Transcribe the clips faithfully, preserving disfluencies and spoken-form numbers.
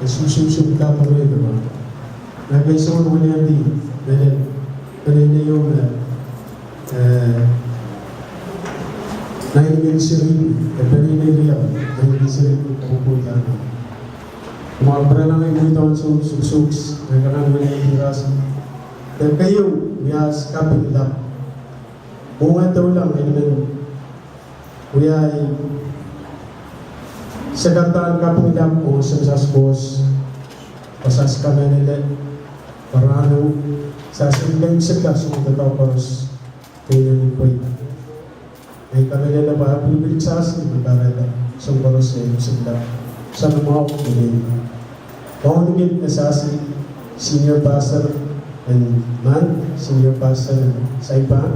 E sumsumsum da pwe me, ma ke sohte wini andi, me de, peneinei ieu me, eh, naineki seri, eh, peneinei riau, naineki seri, oh, oh, da. Ma pwurala ngehi mweidohng soh, soh, soh, ngehi kak wini andi ras. De keieu, wias kaping lap. Mwowe doula ngehi men wia ei sakaradahn kaping lap oh sensas kos, oh sasi kamehlele, oh rahno, sasi leng sehla soangen doadoahk koaros, pein en pweida. Ei kamehlele pwe pwilipwilki sasi me kahrehda soahng koaros ei sehla, sani mwahu me nei. Wauneki sasi senior pastor en Mand, senior pastor en Saipan.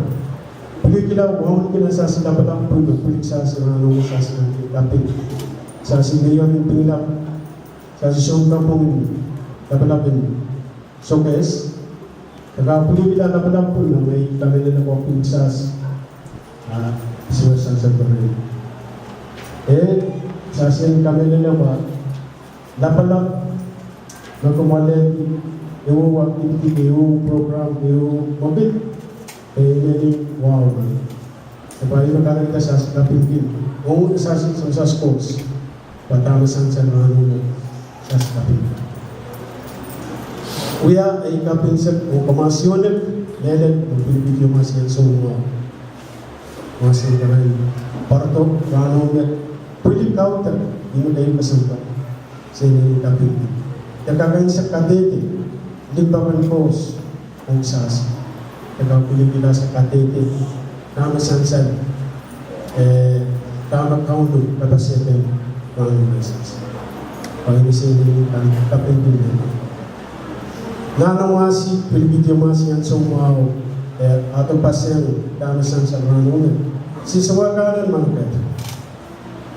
Pwilikihla wauneki sasi lapalap pwe me pwilik sasi rahno me sasi nan kaping. Sasi mayor en Pingelap, sasi sounpapong lapalap en Sokehs. Kak pwilikihla lapalap pwe me ngehi kamehlele pwe pwilik sasi, ah, siwe sansal pwe rei. Eh, sasi en kamehlele pwe lapalap me kumwail en, ehu activity, ehu program, ehu mwekid, eh, inenen wahu. E pahn ih me kahrehda sasi kapingki. Oh sasi sensas kos, pwe dahme sansal rahno me sasi kapingki. Wia ei kaping sek oh kamwasionek, lelel oh pwilipwilki kamwasien soumwahu. Kamwasien keren pwarodo rahno me pwilikaudek, ih me keieu kesempwal. Sehse kaping. Ia kak en sek kadehde limpoak en kos ong sasi. Ia kak pwilikihla sek kadehde dahme sansal, eh, dahme Kauno kapasehpen rahno me sasi. Pwe ih me sehse kaping. Nan amwasi, pwilikihdi amwasi en soumwahu, eh, ahdo pasehng dahme sansal rahno me sisi wahn kanahieng manokehda.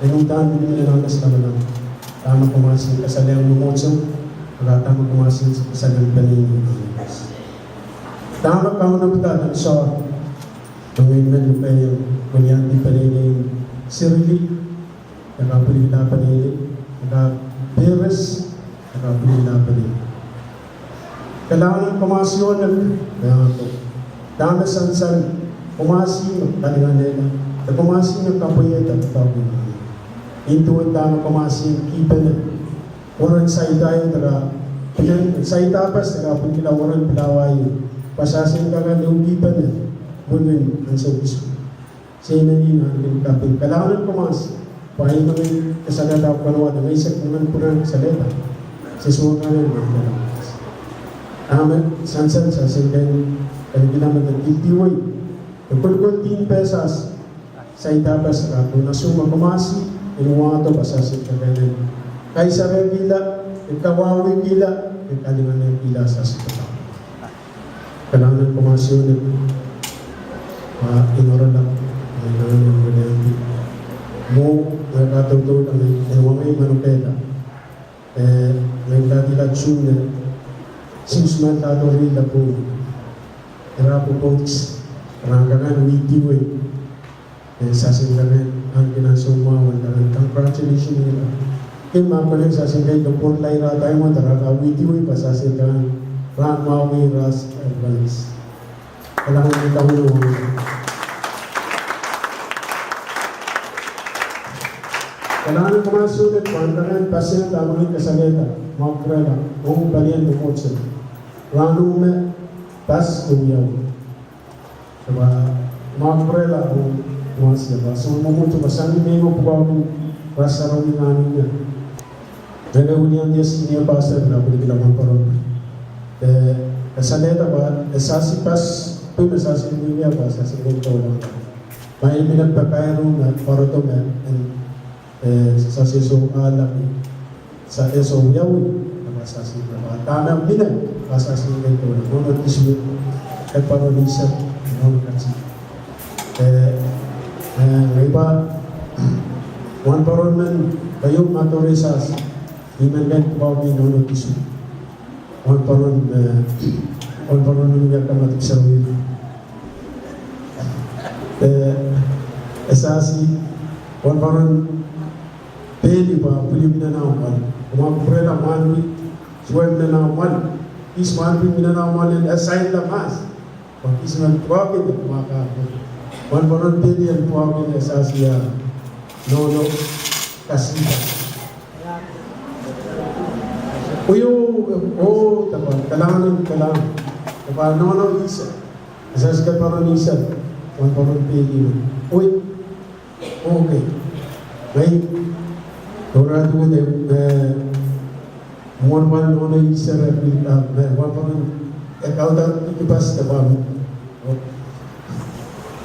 En uhdahn mihmi nan ahnes lamalam. Dahme kumwail en kasalehiong mwomwohdiso, oh dahme kumwail en kasalehiong peneinei. Dahme Kauno pidada nan soahng, ngehi men lukehiong wiliandi peneinei Sirili, e kak pwilikihla peneinei, e kak peres, e kak pwilikihla peneinei. Kalahngan en kamwasionek, me ahdo. Dahme sansal, kamwasi me kalinganehla, de kamwasi me kapwaiada pwutak. Nin duwen dahme kamwasi en kihpene, weren saida ieu de kak, pil en saida pes de kak pwilikihla weren pilawa ieu, pwe sasi en kak en ehu kihpene, mwurin ansou kisin. Sehse me ih nan kin kaping. Kalahngan en kamwasi, pwe ih me ngehi kasalehda pwanohda, ngehi sehse me ngehi pwurehng kasalehda. Sehse wahn kanahieng manokehda. Dahme sansal sasi en kak en, en kihla me de dihdiwei. De kolokol dihn peh sasi, saida peh sasi, kak nan ansou me kamwasi en wahdo pwe sasi en kak en kaisarehkihla, en kawauwihkihla, en kalinganehkihla sasi. Kalahngan en kamwasionek, ah, inourala, ah, kalahngan en wiliandi. Mwo, ngehi kak doudouda me, eh, wahngei manokehda. Eh, ngehi kak dihla June, sihs mail kak dourila pwung. Ira pwopwoud, rahn kak en wihdiwei. Eh, sasi en kak en, ahneki nan soumwahu en kak en congratulation ira. Kin ma konen sasi en kak en pwurala ira, dahme ira kak wihdiwei pwe sasi en kak en rahn mwahu ira, eh, kalahngan en Kauno. Kalahngan en kamwasionek pahn kak en pasehng dahme ngehi kasalehda, mwahu pwurala, oh palien mwomwohdiso. Rahno me, pas oh wiawi. Kaba, mwahu pwurala oh, mwahu sie ba, soangen mwomwohdiso, sang ni mehkot pwukoahki rasaro ni nahn ie. Ngehi wiliandi senior pastor, ngehi pwilikihla wahnpoaron. Eh, kasalehda pwe, eh, sasi pas, pwe me sasi en wia pwe sasi en kak en doula. Ma I men pakairong me, pwarodo me, en Eh, sasi e soh ahlaki, sasi e soh wiawi, a pwe sasi e pahn dahme mihmi, a pwe sasi e kak en doula, nohno Disuwe, e pwarodo ni sehse, nohno Katsi. Eh, eh, ngehi pahn, wahnpoaron men, keieu me dourei sasi, I men kak en pwukoahki nohno Disuwe. Wahnpoaron, eh, wahnpoaron en wia Kamatik Sarawi. Eh, e sasi, wahnpoaron Peli pwe pwilin nan awan. Mwahu pwurehla mwahnpi, suwed nan mwahl, kis mwahnpi nan mwahl en assign la mahs. Pwe kis nan pwukoa kin mwahu ka. Wahnpoaron Peli en pwukoa kin esehla nohno Kasida. Oiou, oh, dahpa, kalahngan, kalahngan. Dahpa nohno Isel. Esehla paron Isel. Wahnpoaron Peli. Oi. Okay. Ngehi, Dora Duwede, eh, mwohn pahn nohno Isel, eh, me wahnpoaron, eh, kauda ipas dahpa.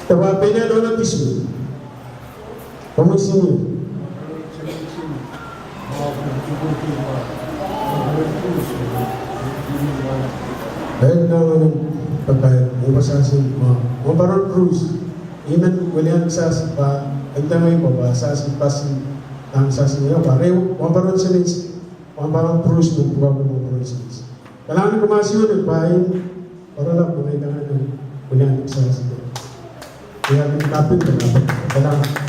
Dahpa pene nohno Kismi. Komwi senior. Eh, nanganen pakai, eh, pasasi, ma, wahnpoaron Bruce. Ihme wilian sasi pa, entah ngehi pahpa, sasi pasi, tang sasi ngehi pahpa, eh, wahnpoaron Senis, wahnpoaron Bruce, me pwukoa kin wahnpoaron Senis. Kalahngan kumasi wet, pahin, oaralap me ngehi nanganen wilian sasi. Ia, kaping, kalahngan.